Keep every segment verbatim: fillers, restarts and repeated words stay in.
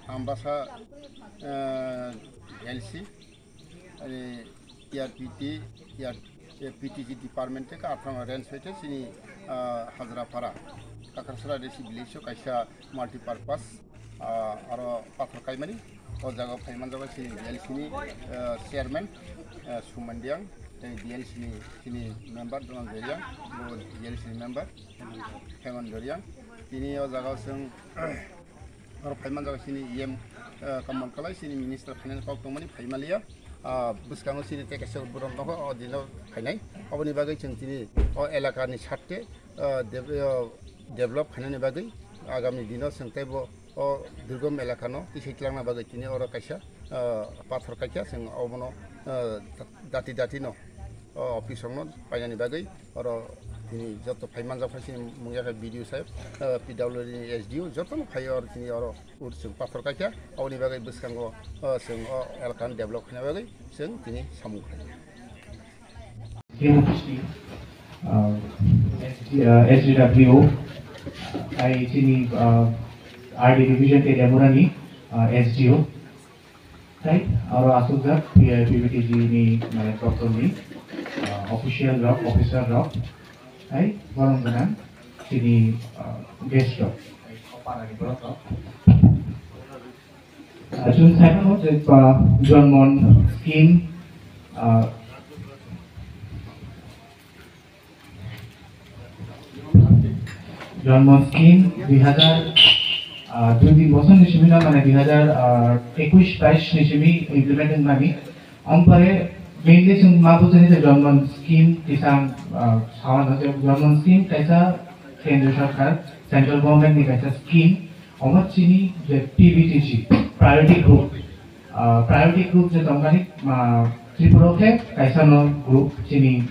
Ambasa, eh, L C, eh, T R P T, T R, eh, P T G department tei Kathama range hoite chini, ah, Hajrapara, Kakrasra D C village o kaisa multipurpose, ah, aro pathor kaimani. O jaga o phaimanjago chini D L C ni, ah, chairman, ah, Sumandiang, tei D L C ni chini member Donan Joriang, bo D L C ni member Heman Joriang. Tini o jaga o chwng oro phaimanjago chini E M, ah, Kamal Kalai, chini minister phainani kok tongmani phaimaliya. Ah, bwskango chini tei kaisa borok nogo o dino phainai. Oboni bagwi chwng tini o elaka ni sarte, ah, dev-, ah, develop khainani bagwi agami dino chwng teibo o durgom elaka no tisai twlangna bagwi tini oro kaisa, ah, pathor kaikha, chwng obono, ah, dati dati no o office rok no painani bagwi oro tini joto phaimanjak phai chini mungya khe B D O saheb, ah, P W D ni S D O joto no phai oro tini oro ur chwng pathor kaikha. Oboni bagwi bwskango, ah, chwng o elaka no develop khaina bagwi chwng tini samung khlai. Democracy, uh, S D, uh, S D W, uh, ai chini, uh, R D division tei Demurani, uh, S D O. Right? Aro asukjak P I P B T G ni, mane, doptor ni, uh, official rok, officer rok. Right? Borom gwnang chini, uh, guest rok. Panani borok rok. Ah, chwng sai mano je, ah, Janman scheme, ah, Janman scheme dui hazar, ah, dui tin bosor ni simi na, mane, dui hazar, ah, ekush baish ni simi implement wngmani. Ompore mainly chwng ma bujani je Janman scheme kisa, ah, sawana je Janman scheme kaisa kendra sarkar, central government ni kaisa scheme. Omo chini je P B T G, priority group, ah, priority group je tongmani, ah, Tripura khe kaisa no group chini,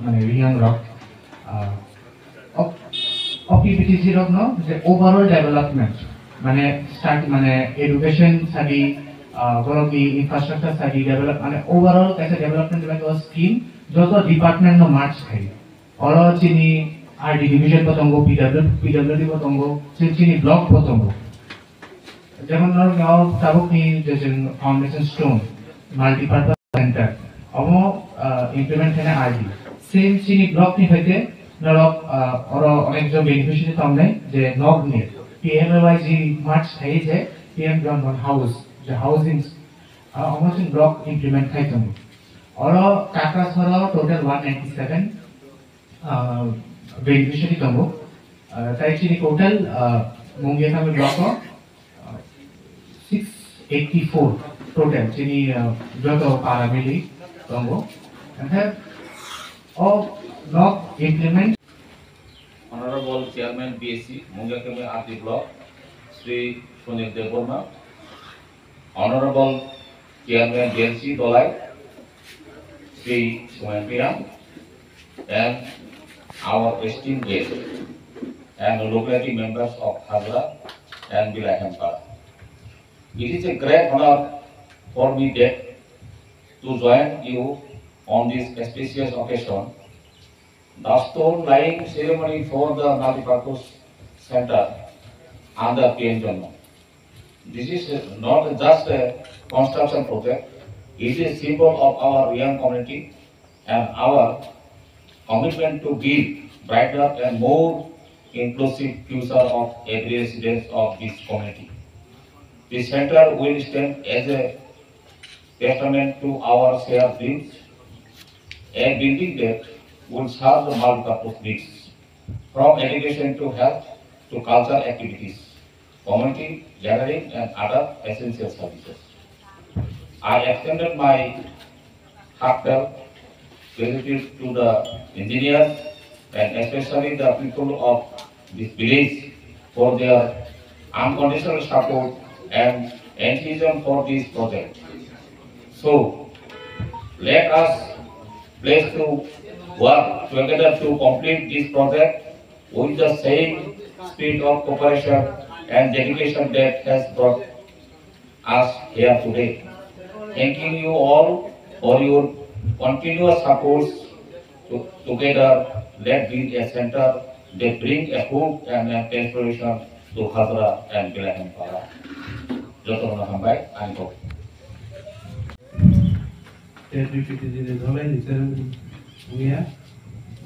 mane, Reang rok, ah, o, o P B T G rok no je overall development, mane, start, mane, education sadi, ah, borok ni infrastructure sadi develop, mane, overall kaisa development ni bagwi o scheme joto department no merge khai. Oro chini R D division bo tongo, P W, P W D bo tongo, chini, chini block bo tongo. Jemon norok ni o tabuk ni je chwng foundation stone, multipurpose center, omo, ah, implement khaina R D. Same chini block ni phaite norok, ah, oro onek jon beneficiary tongnai je nok ni P M A Y G merge khai je P M Janman house, je housing, ah, omo chwng block implement khai tongo. Oro Kakrasora total one ninety seven, ah, beneficiary tongo. Ah, tai chini total, ah, Mungiatham block o, ah, six eighty four total chini, ah, joto para mili tongo. Onkhe o nok implement. Honorable Chairman B S C Mungiatham R D Block, Shri Sunil Debbarma, Honorable Chairman D L C Dolai, Shri Sumen Reang, and our esteemed guests and lucrative members of Hazra and Bilahempara. It is a great honor for me that to join you on this auspicious occasion. The stone laying ceremony for the multipurpose center under P M Janman. This is not just a construction project, it is a symbol of our Reang community and our commitment to build brighter and more inclusive future of every resident of this community. This center will stand as a testament to our shared dreams, a building that will serve the multipurpose needs, from education to health to cultural activities, community gathering and other essential services. I extended my heartfelt gratitude to the engineers and especially the people of this village for their unconditional support and enthusiasm for this project. So, let us pledge to work together to complete this project with the same spirit of cooperation and dedication that has brought us here today. Thanking you all for your continuous supports. To-, together, let build a center that bring a hope and an inspiration to Hazra and Bilahempara. Jotono hambai, ang kok. T T P T G ni dholai ni chairman wngya,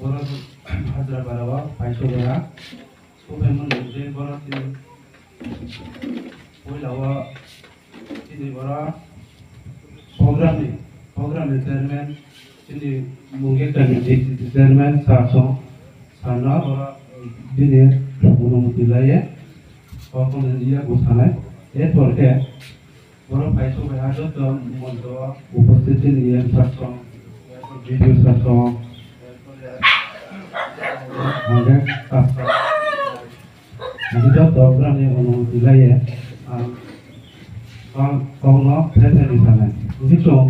borok Hajrapara o paisogora, sophaimani je borok chini puila o chini borok program ni, program ni chairman, chini Mungia committee chairman sir song, sir no borok bini অনুমতি laiye, kok wngya bo sanai, erpor khe Borok paisuk bai ha joto monto o upasthit chini M sir song, B D O sir song, hingke pastor, hingke joto brani onumoti laiye ang kok, kokno phai phai ni sanai. Hingke chwng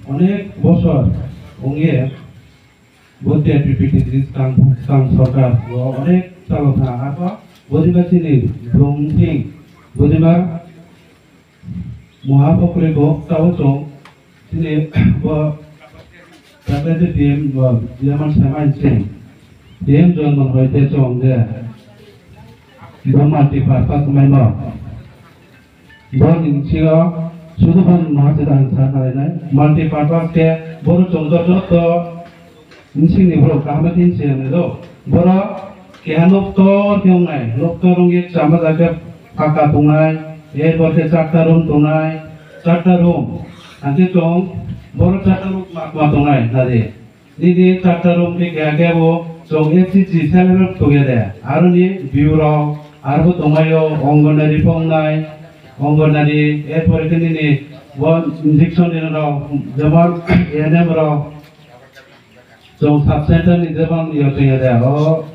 onek bosor wngye Bo T T P T G ni skang, skang sorkar o onek chalo thang, arpho bojima chini brum thing, bojima muha pokre kok tao chong chini bo T M bo D M sema chini D M John Manhoi te chong je bo multi purpose mai no. Borokni bisingo sudu phano maha se ang sa nai nai. Multi purpose khe borok chongjak joto bisingni borok kaham khe se nai do. Borok keha nok tor khe wngnai, nok tor wngye chama jaga paka tongnai, er pore khe charta room tongnai, charta room. Hingke chwng borok charta room ma, ma tongnai nadi. Nini charta room khe keha khe bo chwng F C G self help tongya de. Aroni B U rok, arbo tongmaio Anganwadi pongnai, Anganwadi, erpore khe nini bo injection ni rok, jemon A N M rok, chwng sub center ni jemon yo tongya de. O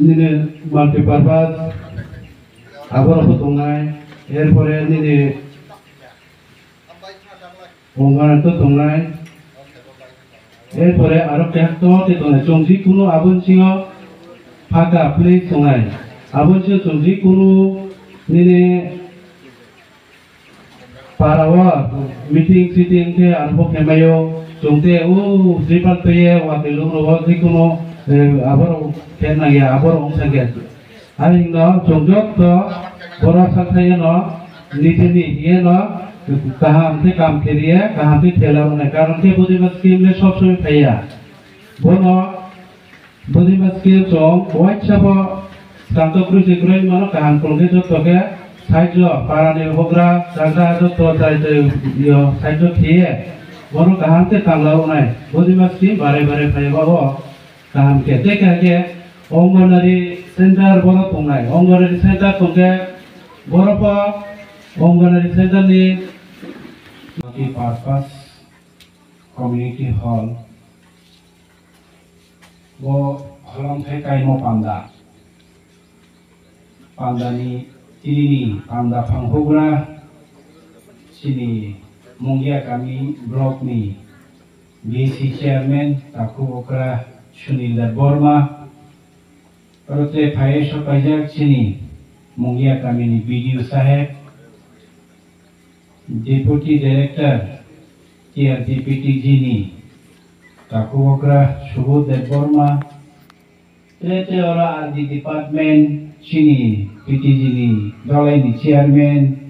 nini multipurpose aborok bo tongnai, erpore nini Ongkha to tongnai. Erpore aro kehto te tongnai. Chwng jikunu aboni singo phaka place tongnai. Aboni singo chwng jikunu nini para o meeting siting khe aro bo khemaio. Chwng te o tripal peye watwi lung rogo jikunu, eh, aboro khe nangya, aboro wngsa khe. Haino chwng jotto borok sak saiyano nijeni hiyeno kaham khe kam kheriya, kaham khe khela rwnai. Karon khe Budima scheme le sob somoi phaiya. Bono Budima scheme chwng waisa bo swkang to kwrwi se kwrwi mano kaham kwrwng khe jotto khe saijo parani hogra jaga jotto chai twi yo saijo khiye bono kaham khe tangla rwnai. Budima scheme bare bare phaiya bo. Kaham khe, tei kaha khe Anganwadi center borok tongnai, Anganwadi center tongkhe borok bo Anganwadi center ni multipurpose community hall bo holong thai kaimo panda. Pandani tinini panda phanghugra chini Mungia kami block ni B C chairman takhu okra Sunil Debbarma, oro tere phai sopaijak chini Mungia kami ni B D O saheb, Deputy Director T R D P T G ni takhu okra Subodh Debbarma, Tre tre oro R D department, chini P T G ni dolai ni chairman,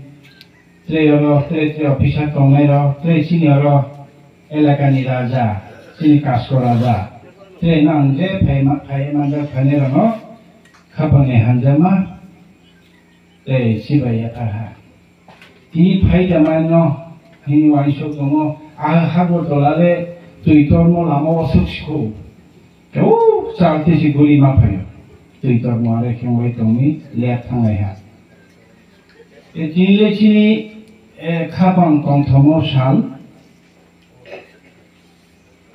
tre oro tre tre officer tongnai rok, tre chini oro elaka ni raja, chini Kasko raja, tre nang je phai ma, phai manjak phainai rok no khapang ni hamjakma tei chibai yathar ha. Tini phai da mai no, hini uansuk tongo, ah, Agartala le twi tormo lama o suk sikhu. Kebo chal tisi guli ma phaio. Twi tormo are khe wai tongni lep thanglai ha. E tini le chini, e, khapang tongthomo sal,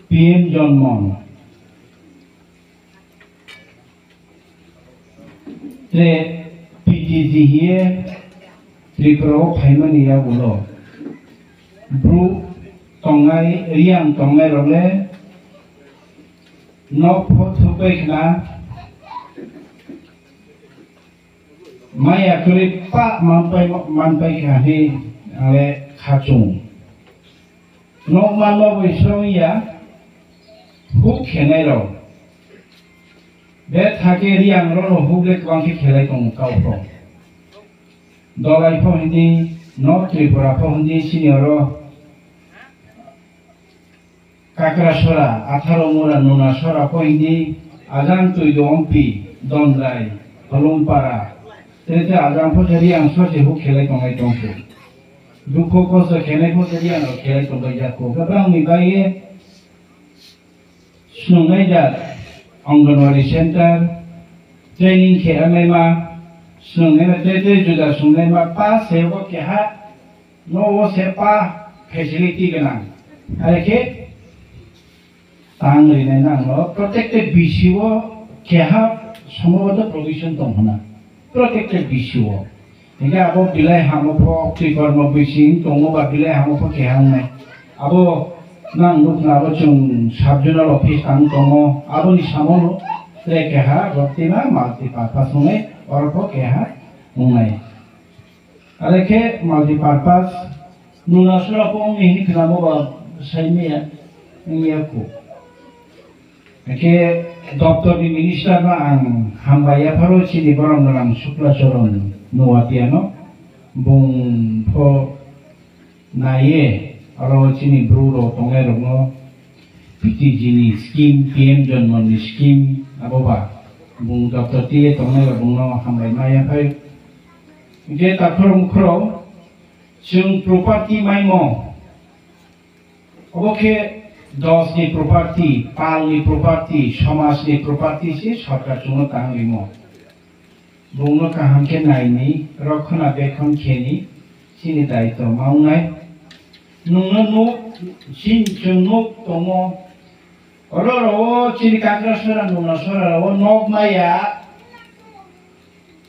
P M John Manhoi. Tre P T G hiye Tripura o phaimani yagulo Bru tongnai, Riyang tongnai rok le nok pho thukbai khna maya kwrwi pa manpai, manpai kha hi ang le kha chung. Nokma nogwi srwngya huk khenai rok. Be thake Riyang rok no huk le kwbang khe khelai tongo kau rok. Dolai pho hindi, North Tripura pho hindi, chini oro Kakrasora, Atharomura, Nunasora pho hindi, ajang Tuido Ompi, Dondrai, Holumpara, tei tei ajang pho se Riang sose huk khelai tonglai tongkho. Dukho kosto khenai pho se Riang rok khelai tonglai jakho. Kwbangni bagwi Swnamnai jak Anganwadi center, training khe wngnai ma, swnamnai ma tei tei juda swngnai ma pa se bo keha no o se pa facility gwnang. Hai khe tang rinai nang no protected B C o keha sombhoboto provision tong hwnna. Protected B C o. Hinkhe abo belai hamo pho, twi kormo bising tongo ba belai hamo pho keha wngnai. Abo nang nukna abo chwng sub zonal office tang tongo, aboni samono tre keha rottima multipurpose wngnai, oro pho keha wngnai. Are khe multipurpose Nunasora pho wngni hini khnamo ba saimaya wngya kho. Hingkhe doptorni minister no ang hambai yapharo chini borom gwnang Sukla Charan Nuatia no. Bung pho naiye oro chini bru rok tongnai rok no P T G ni scheme, P M Janman ni scheme abo ba bung doptor tiye tongnai rok bung no hambai ma yaphai. Hingkhe takhoro mukhoro chwng property maimo. Obo khe dos ni property, pal ni property, somaj ni property se sorkar chwngno tang rimo. Bungno kaham khe naini, rokhona bekhon kheni, chini daitw ma wngnai. Nungno nuk, chin chwng nuk tongo. Oro oro chini Kakrasora, Nunasora oro nok maya.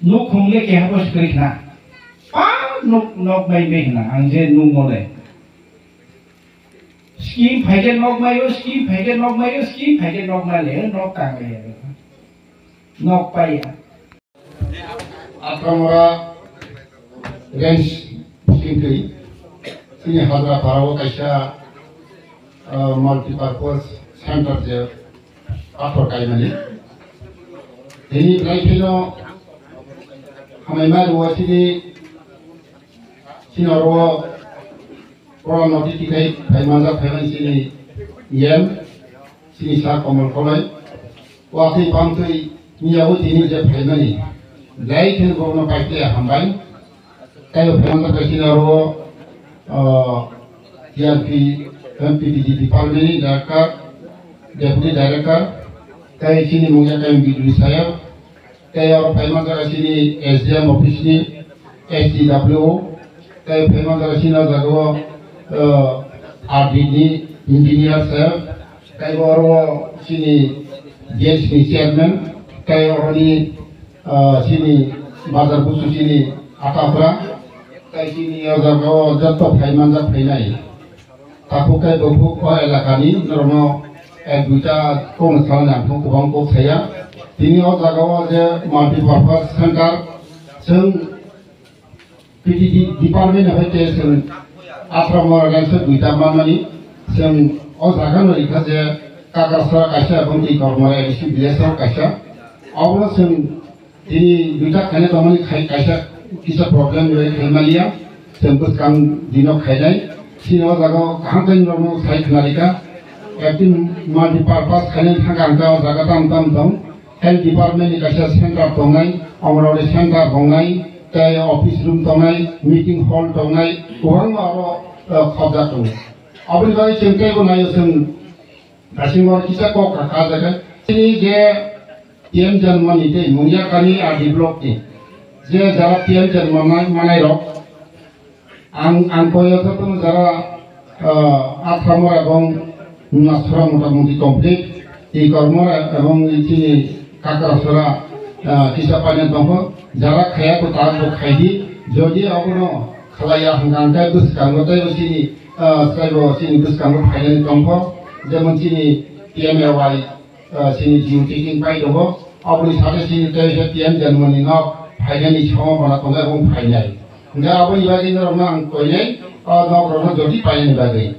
Nuk khungle keha bo se kwrwi khna. Pa nuk, nok mai mai khna, ang je nuk mole. Scheme phaikhe nok maio, scheme phaikhe nok maio, scheme phaikhe nok maile, nok tang le. Nok paiya. Atramura range scheme twi chini Hajra Parao kaisa, uh, multipurpose center je pathor kaimani. Tini belai kheno hamai ma rwo chini, chini oro Program no titi khai phai manjak phaimani chini E M, chini sir Komol Koloi. Watwi pamtwi miyago tini je phaimani. Belai khe borokno paikhe hambai. Tei phai manjak khe chini oro, ah, T R P, M P T G department ni director, deputy director, tei chini mungya M B D sayab. Tei oro phai manjak chini S D M office ni S D W O, tei phai manjak chini o jaga o, uh, R D ni engineer sir, tei oro chini D S ni chairman, tei oro ni, uh, chini bazar busu chini Atapra, tei chini o jaga o joto phai manjak phainai. Takhuk tei bukhuk o elakani norokno ek duita kokno salani ang phano kwbang kok saya. Tini o jagao je multipurpose center, chwng P T T department ni hai khe chwng Atramura range o duita manmani, chwng o jagano rikha je Kakrasora kaisa ebong Ikormora A D C village o kaisa. Obono chwng Tini duita khaina tongmani khai kaisa kisa problem rwi khai maliya, chwng bwskang dino khainai. Chini o jaga o kaham khe norokno sai khna rikha. Ekti multipurpose khainani thangka hwnkhe o jaga tam tam tong. Health department ni kaisa center tongnai, Anganwadi center tongnai, tei office room tongnai, meeting hall tongnai, kwbangma oro, eh, khobjak tongo. Aboni bagwi chwng teibo naio chwng. Daising oro kisa kok kha kha jaga. Chini je P M Janmani tei Mungiakani R D block ni je jara P M Janmani manai rok. Ang, ang koi o jotono jara, ah, Athamora ebong Nasora mota moti complete. Tei Kormora ebong chini Kakrasora, ah, kisa paina tongkho. Jara khaya ko ta bo khai di. Jodi abono khlaiya hwnkha hwnkhe bwskango tei bo chini, ah, tei bo chini bwskango phainani tongkho. Jemon chini P M A Y, ah, chini Jio Taking pai tongo. Aboni sate chini tei se P M Janmani nok phainani sombhabona tongo, ebong phainai. Hwnkhe aboni bagwi norokno ang koinai, o nokrokno jodi painani bagwi.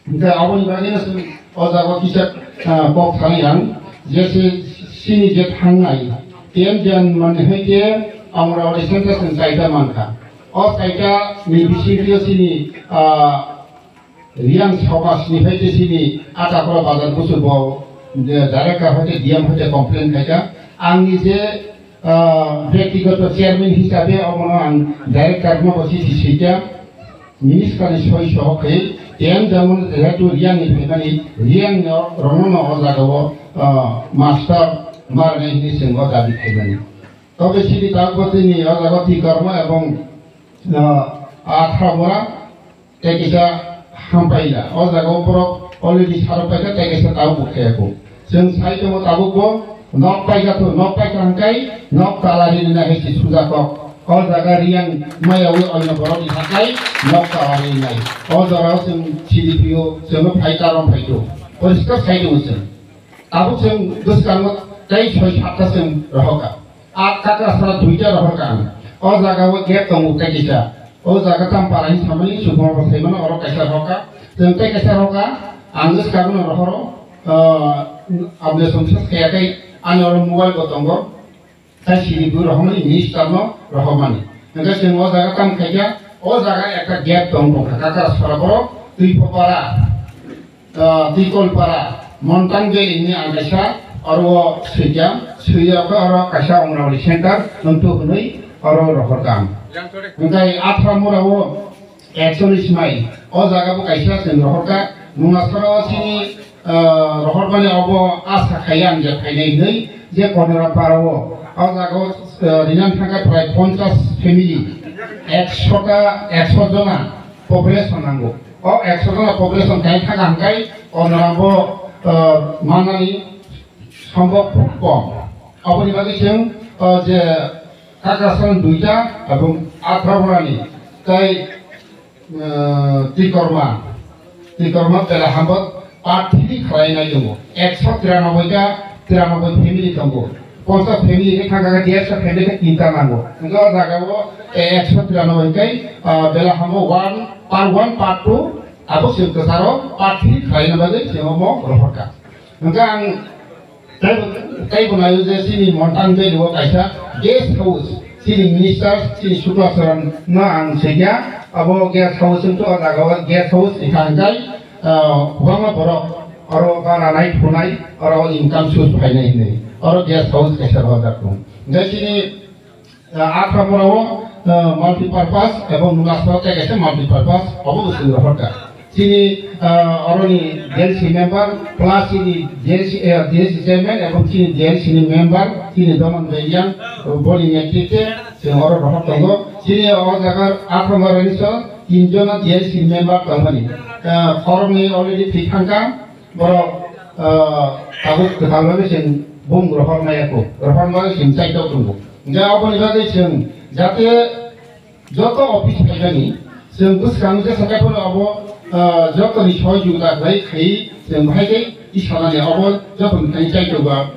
Hwnkhe aboni bagwino chwng o jaga kisa, ah, kok sanai ang, je se chini je thangnai, P M Janmani hai khe Amra ori center chwng chaita mankha. O chaita ni bisingtwi chini, ah, Riang Somas ni hai khe chini Atakura bazar busu bo, je director hai khe D M hai khe complain khaikha. Angni je, ah, byaktigoto chairman hisabe omono ang director no bo chithi swijak. Minister ni soi sohor khe, tiyang jamon jehetu Riang ni phaimani, Riang no rongno no o jaga o, ah, master marnai hini chwng o dabi khaimani. Tobe chini tabuk bo tini o jaga o Tikorma ebong, ah, Athamura tei kisa Hampaila. O jaga o borok already sarok paikha tei kisa tabuk bo khayakho. Chwng sai tongo tabuk bo nok paikha tho, nok paikha hwnkhe nok tala rinai hai se sujak kok. O jaga Riang maya wi oino borok ni hakai nok tala rinai. O jaga o chwng C D P O chwngno phai karon phai tho. Poriskar sai tongo chwng. Tabuk chwng bwskango tei soi satta chwng rohorkha. A Kakrasora duita rohorkha ang. O jaga o gate tongo tei kisa. O jaga Tampara hinwi samani Sukhumar bo saimano oro kaisa rohorkha. Chwng tei kaisa rohorkha. Ang bwskango no rohoro. Ah, aboni songsa khayakhai ani oro mobile bo tongo. Tei sini bui rohormani minister no rohormani. Hingke chwng o jaga tamo khaikha, o jaga ekta gate tong tongkha, Kakrasora borok, Twipopara, ah, Twikolpara, Montang Valley ni ang kaisa, oro o swijak, swijak khe oro kaisa Anganwadi center, wngthu hwnwi oro rohorkha ang. Hingke Athamura o, Eksolis mai, o jaga bo kaisa chwng rohorkha. Nunasora o chini, ah, rohormani obo asa khai ang je phainai hinwi je Konoram para o, o jaga o, ah, rinani thangkha prai ponchas family, ekso ta, ekso jona population nango. O ekso jona population khai thangkha hwnkhe Konoram bo, ah, manani sombok kom. Aboni bagwi chwng, ah, je Kakrasora duita ebong Athamura ni tei, eh, Tikorma, Tikorma bela hambo part three khlai nai tongo. Ekso tiranoboi ta, tiranoboi family tongo. Ponchas family khe thangkha khe, derso family khe tinta nango. Hingke o jaga o, eh, ekso tiranoboi khe, ah, bela hambo one, part one, part two, abo se kwcharo part three khlai na bagwi se omo rohorkha. Hingke ang Tei, tei bo naio je chini Montang Valley o kaisa guest house, chini minister, chini Sukla Charan no ang sengya, abo guest house wngkha o jaga o guest house wngkha hingkai, ah, kwbangma borok oro bara nai thunai, oro income source phainai hinwi, oro guest house kaisa rojak tongo. Hingke chini Ah, Athamura o, ah, multipurpose ebong Nunasora tei kaisa multipurpose obo bo chwng rohorkha. Chini, ah, oroni D L C member plus chini D L C, eh, D L C chairman ebong chini D L C ni member chini Doman Bediang, ah, boni netrite chwng oro rohor tongo. Chini o jaga Athamura ni so tin jona D L C member tongmani. Ah, khoroknwi already thwi thangkha. Borok, ah, tabuk kwtal bagwi chwng bung rohor maya kho, rohor bagwi chwng chaitok tongo. Hingke aboni bagwi chwng jate joto office phaimani, chwng bwskango jesa kaiphano abo, ah, jotoni sohojogita khlai khai chwng bahai khe isanani abo jotoni thani chaitok ba